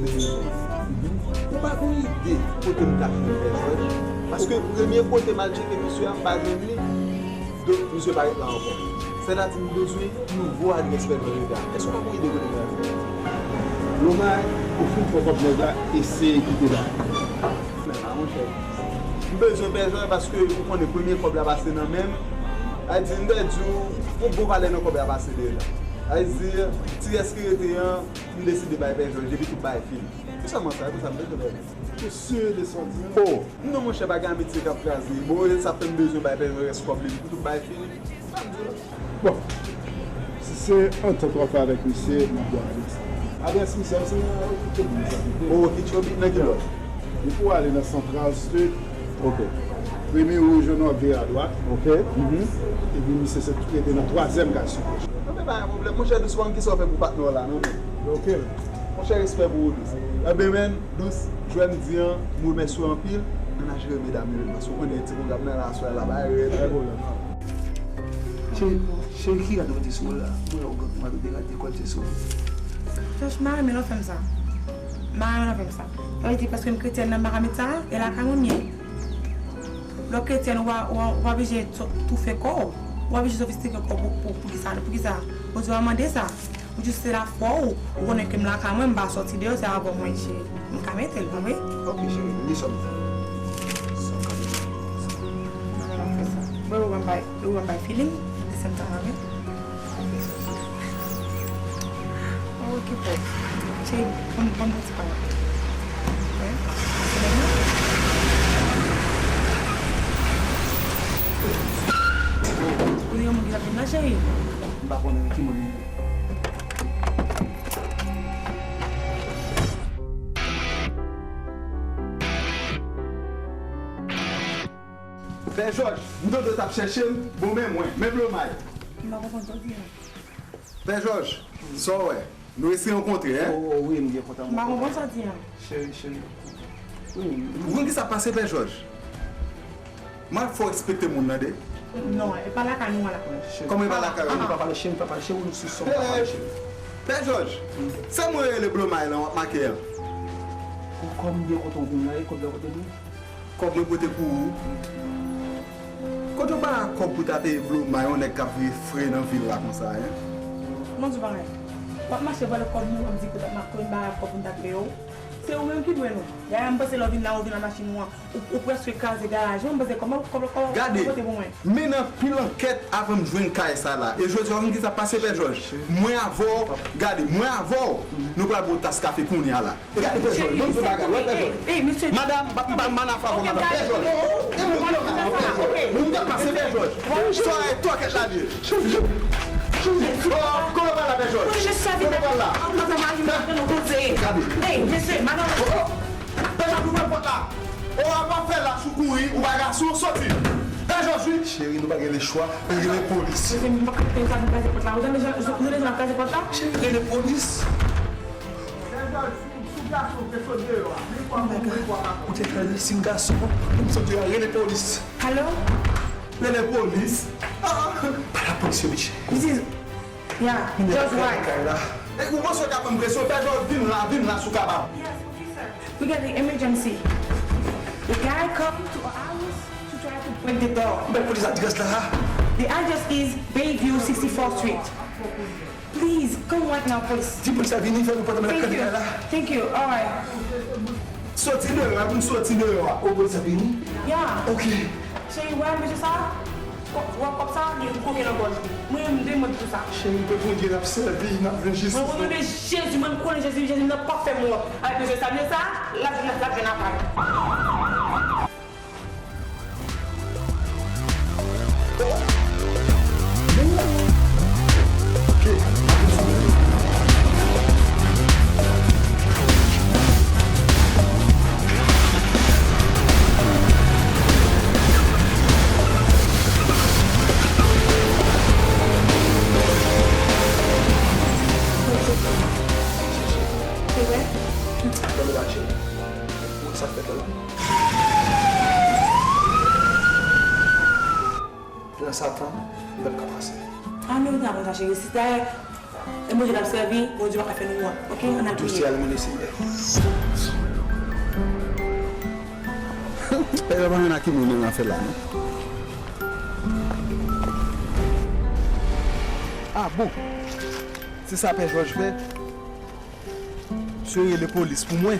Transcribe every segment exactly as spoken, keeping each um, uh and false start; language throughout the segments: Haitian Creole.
Ou pa gen ide kote m ka jwenn pè Jòj? Paske premye kote m al tcheke misye a, m pa jwenn li. Donk, misye pa ret la ankò. Sètadi, m bezwen nouvo adrès pè Jòj la. Èske w ka ban m ide kote m ka jwenn? Blomay, ou fin pran kòb nèg la, eseye kite la. Men la, monchè. M bezwen pè Jòj paske ou konnen premye kòb la pase nan men m. Sa vle di, m pèdi yon bon valè nan kòb la pase deja. Sa vle di, ti rès ki rete an, m deside bay pè Jòj epi tout bagay fini. Se sèlman sa, e pou sa m bezwen pè Jòj. Ou si de sa w di an? Oh! Non, monchè, pa gen amitye k ap kraze. Bon, e sa fè m bezwen bay pè Jòj rès kòb li, pou tout bagay fini. Sa m di w la. Bon, si se antant w ap fè avèk misye, m ap ba w adrès la. Adrès misye a, se nan Okeechobee misye abite. Oh, Okeechobee, nan ki lòt? Depi w ale nan Central Street, ok, premye wouj yo, w ap vire adwat. Ok. Mhm. Epi misye se rete nan twazyèm kay sou gòch. Anben, pa gen pwoblèm. Monchè, Dous, pa konn kisa w fè pou patnè w la, non, men. Ok. Monchè, respè pou ou, Dous. Anben, men, Dous, jwè m di an, m remèsye w anpil. Ann al jere medam yo, paske w konnen ti pwogram nan la, aswè la, bagay rèd. Pa gen pwoblèm. Cheri, cheri, ki rad ou mete sou ou la? Mwen wè ou mande de rad dekolte sou ou. Jòj, m pa renmen lè w fè m sa. M pa renmen lè w fè m sa. Sa vle di paske m kretyèn nan m pa ka met sa? E lakay mwen m ye. Lè w kretyèn, ou pa, ou pa, ou pa oblije tou-, toufe kò w. Ou pa oblije sofistike kò w pou, pou, pou kisa, pou kisa? Bondye pa mande sa. Ou jis se lafwa w, ou konnen ke m lakay mwen, m pa sòti deyò, se avè w mwen, cheri. M ka mete l, pa vre? Ok, cheri, li sòm. Sa w ka mete. Mwen, mwen fè sa. Mwen, mwen bay, mwen bay feeling, desann tan, ok? Ok, pòv. Cheri, ban m, ban m yon ti pawòl. Wi. Ou gen yon moun ki t ap vin la, cheri? M pa konnen ki moun li ye. Pè Jòj, m tande w t ap chèche m, bon, men mwen, men Blomay. M pa konprann sa w di a. Pè Jòj, sa w wè? Nou resi rankontre, en? Oh, oh, wi, m byen kontan. M pa konprann sa w di a. Cheri, cheri. Wi, wi. Ou konn kisa k pase, Pè Jòj? M ap fè w respekte moun nan, de. Non, e pa lakay nou an la. Kòman e pa lakay ou? Pa pale, cheri, pa pale, cheri, ou sou son, pa pale, cheri. Pè Jòj, se mwen rele Blomay lan, w ap make an. Kòm byen kote w vin la, e kòb la kote li? Kòb mwen pote pou ou. Kote w pa kòb pou ta peye Blomay, yon nèg k ap viv fre nan vil la konsa, en? Mwen di w bagay. W ap mache vòlè kòb moun, w ap di ke w t ap mache, m pa kòb pou m ta peye w. Se ou menm ki dwe nou. Dayè, m panse lè w vin la, ou vin ak machin ou an, ou, ou prèske kraze garaj mwen, m panse kòman, kòman, kòman ou pote pou mwen? Gade, mennen anpil ankèt avan m jwenn kay sa la. E jodi a, w konn kisa k pase, Pè Jòj? Mwen avè w, gade, mwen avè w, nou pral bwè yon tas kafe kounye a la. Gade, Pè Jòj, ban m di w bagay, wè, Pè Jòj. Madanm, m pa, m pa, m pa nan afè avè w, madanm. Pè Jòj, e moun ki ap pase, Pè Jòj. Sa e twa kèt la li ye. Oh, kote w pral la, Pè Jòj? Kote w pral la? Gade. Pè Jòj, ouvè pòt la. Oh, w ap fè lach ou kouri, ou pa gason, soti. Pè Jòj, wi. Cheri, nou pa gen lechwa, nou rele polis. Cheri, m pa ka fè sa, nou kraze pòt la. Ou tande jan, nou tande jan kraze pòt la? Cheri, rele polis. Pè Jòj, si w gason, w te sot deyò a. Ou te fè li, si m gason, pou m sot deyò a, rele polis. Hello? Rele polis. Ah! Pa la polis yo, biche. This is, yeah, Judge White. E ou panse w ka pran presyon? Pè Jòj, vin la, vin la si w kapab. Yes, okay, sir. We got the emergency. The guy come to our house to try to break the door. Mwen polis adrès la. The address is Bayview, sixty-fourth Street. Please, come right now, please. Di polis la vini, fè nou pran nan kamera la. Thank you. All right. Soti deyò a, pou m soti deyò a. O, polis la vini? Yeah. Ok. Cheri, wè mesye sa? Wè kòb sa, li koke nan gòj li. Mwen menm, m te mande pou sa. Cheri, pèp Bondye n ap sèvi, n ap jwenn jistis. Mwen, o non de Jezi, mwen, m konnen Jezi, Jezi, nan p ap fè m wont. Avèk mesye sa, mesye sa, l ap jwenn, l ap jwenn apay. Se vre? Sa fèt la. Nan sa tan, lè m ka pase. A, men ou ta konn sa, cheri. Si dayè, E Bondye n ap sèvi, Bondye pa ka fè nou wont. Oke, ann al priye. Dosye a nan men Senyè. Pè, yo pa konn a ki moun yo nan afè la, non. Ah bon? Se sa Pè Jòj fè? Misye rele polis pou mwen.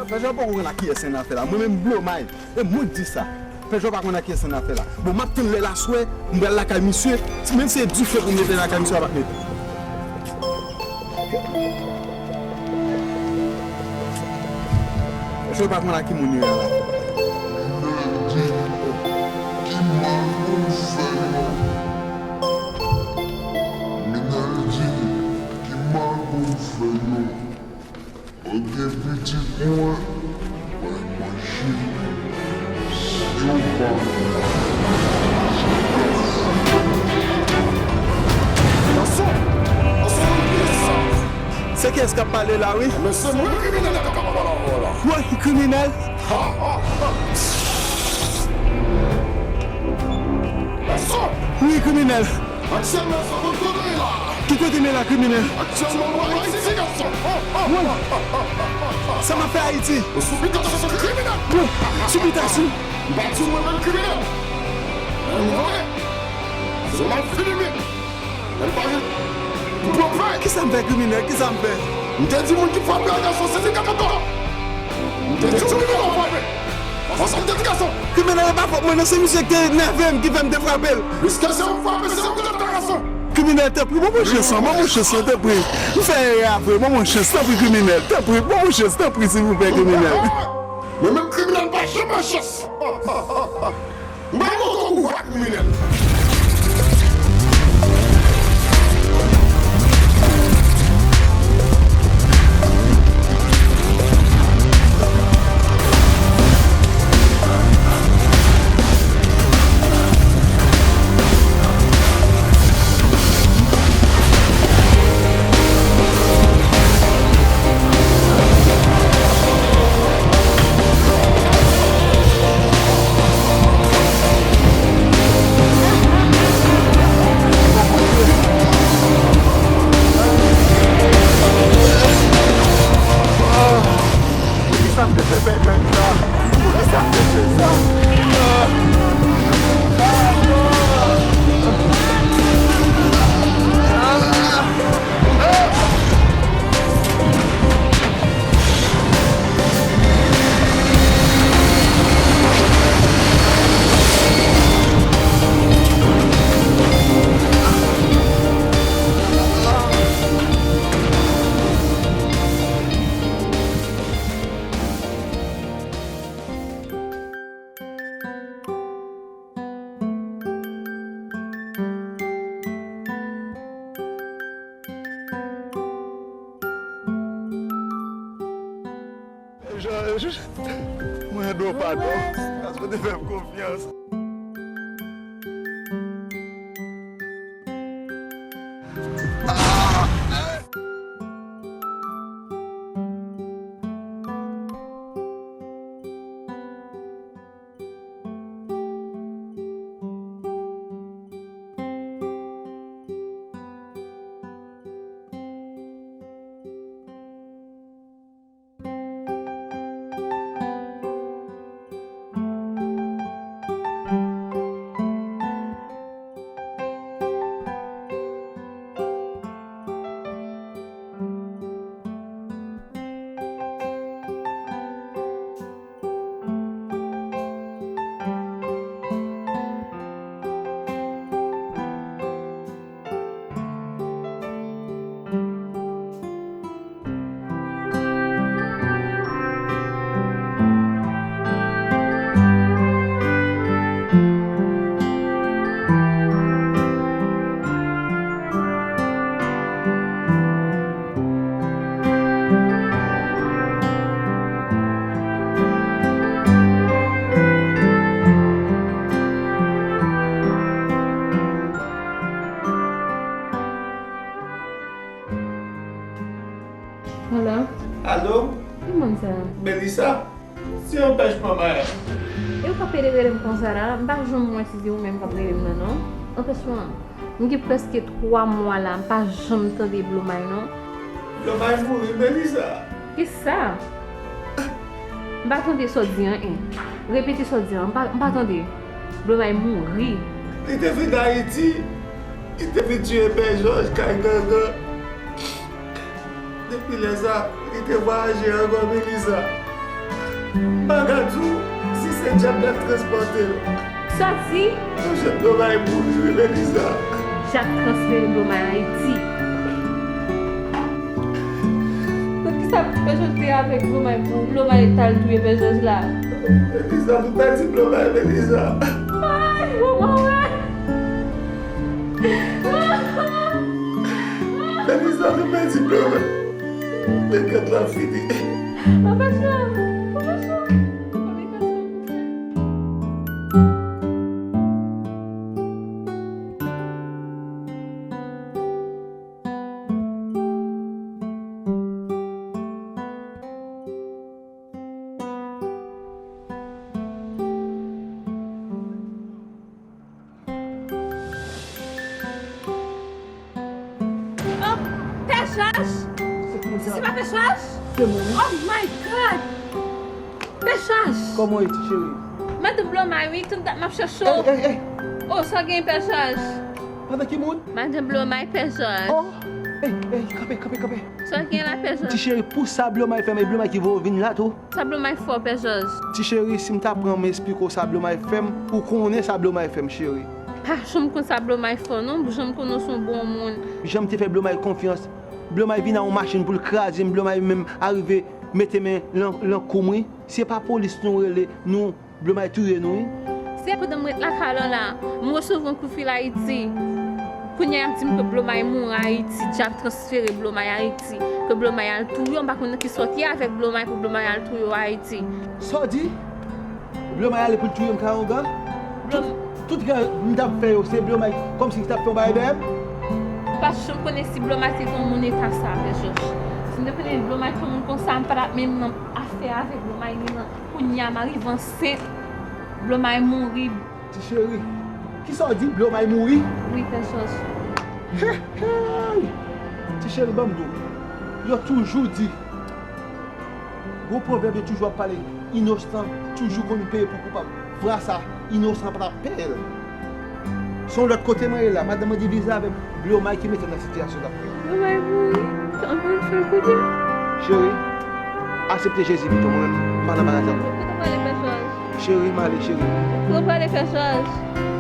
Pè Jòj poko konn a kiyès se nan afè la. Mwen menm m blomay. E mwen k di sa. Pè Jòj pa konn a kiyès se nan afè la. Bon, m ap tann lè l aswè, m pral lakay misye. Menm si se dife pou m mete lakay misye, a p ap mete. Pè Jòj pa konn a ki moun yo ye la. Minèl di ki mal pou m fè yo. Minèl di ki mal pou m fè yo. Mwen gen pitit mwen, bay manje. Si yo pa. Gason! Gason, se kiyès k ap pale la, wi? Men se mwen kriminèl k ap pale avè w la. Mwen ki kriminèl? Ha, ha, ha. Gason! Wi, kriminèl. Aktyèlman, sa mwen konnen la. Ki kote m ye la, kriminèl? Aktyèlman, mwen Ayiti, gason. Mwen? Sa m ap fè Ayiti? Ou sou bitasyon kriminèl. Mwen? Sou bitasyon? M pa di w mwen menm kriminèl. Men m vre. Se m ap fini men. Men m pa gen pwòp fè. Kisa m fè, kriminèl? Kisa m fè? M te di moun ki frape a gason, se li k ap ankò. M te di w li pa frape. Konsa m te di gason. Kriminèl, e pa fòt mwen non, se misye ki te nève m ki fè m te frape l. Piske se ou k frape, se ou ki te fè gason. Kriminèl, tanpri, ban mwen chans lan, ban mwen chans lan, tanpri. M fè erè a vre, ban mwen chans, tanpri, kriminèl. Tanpri, ban mwen chans, tanpri, silvouplè, kriminèl. Mwen menm kriminèl, m pa janm bay chans. M pa gen oto pouvwa kriminèl. Poukisa m te fè bèl nèg sa? Poukisa m te fè sa? Jòj, mwen mande w padon, paske w te fè m konfyans. Hello? Alo? Ki moun sa? Melissa? Se anpèchman Maya. E ou k ap rele m konsa la? M pa janm wè si se ou menm k ap rele m nan, non. Anpèchman. M gen prèske twa mwa la, m pa janm tande Blomay non. Blomay mouri, Melissa. Kisa? M pa tande sa w di an, en. Repete sa w di an, m pa, m pa tande. Blomay mouri. Li te vin Ayiti, li te vin tiye Pè Jòj kay Gangan. Depi lè sa, li te vwayaje ankò, Melissa. M pa ka di w si se dyab la k transpòte l. Sa di? Yon jèn Blomay mouri wi, Melissa. Dyab transfere Blomay Ayiti. Poukisa Pè Jòj te avèk Blomay pou Blomay t al touye Pè Jòj la? Melissa, nou pèdi Blomay, Melissa. Ay, mwen wè. Melissa, nou pèdi Blomay. Men kèt la fini. Papa Chwa, Papa Chwa. Oh, Pè Jòj! Se pa Pè Jòj? Se mwen menm. Oh my God! Pè Jòj! Kòman w ye, ti cheri? Madanm Blomay, wi, tout dat m ap chèche w. Ey, ey, ey! Oh, sa gen, Pè Jòj? Madanm ki moun? Madanm Blomay, Pè Jòj. Oh! Ey, ey, kanpe, kanpe, kanpe! Sa gen la, Pè Jòj? Ti cheri, pou sa Blomay fè m, e Blomay ki voye w vin la tou? Sa Blomay fè w, Pè Jòj? Ti cheri, si m ta pran m esplike w sa Blomay fè m, ou konnen sa Blomay fè m, cheri. Pa janm konn sa Blomay fè w non, janm konnen w se yon bon moun. Jan m te fè Blomay konfyans, Blomay vin a yon machin pou l kraze m, Blomay menm arive mete men lan, lan kou m wi. Se pa polis nou rele, nou, Blomay touye nou wi. Se pandan m ret lakay la la, m resevwa yon kout fil Ayiti. Kounye a y ap di m ke Blomay mouri Ayiti, dyab transfere Blomay Ayiti, ke Blomay al touye w, m pa konn nan ki sòti avèk Blomay pou Blomay al touye w Ayiti. Sa w di? Blomay ale pou l touye m kay Gangan? Tout, tout rèv m t ap fè yo, se Blomay kòmsi ki t ap fè yon bagay dèyè m? M pa t janm konnen si Blomay te yon moun eta sa, Pè Jòj. Si m te konnen Blomay te yon moun konsa, m pa t ap menm nan afè avèk Blomay ni nan. Kounye a m arive ansent, Blomay mouri. Ti cheri, kisa w di? Blomay mouri? Wi, Pè Jòj. Hey, hey! Ti cheri, ban m di w, yo toujou di, gon pwovèb yo toujou ap pale, inosan toujou konn peye pou koupab. Fwa sa, inosan pa t ap peye l. Se yon lòt kote mwen ye la, madanm mwen divize avè m. Blomay ki mete m nan sitiyasyon sa. Blomay mouri. Ankò yon fwa kote? Cheri, aksepte Jezi pito, mwen menm, m pa nan bagay sa. Kote w prale, Pè Jòj? Cheri, m ale, cheri. Kote w prale, Pè Jòj?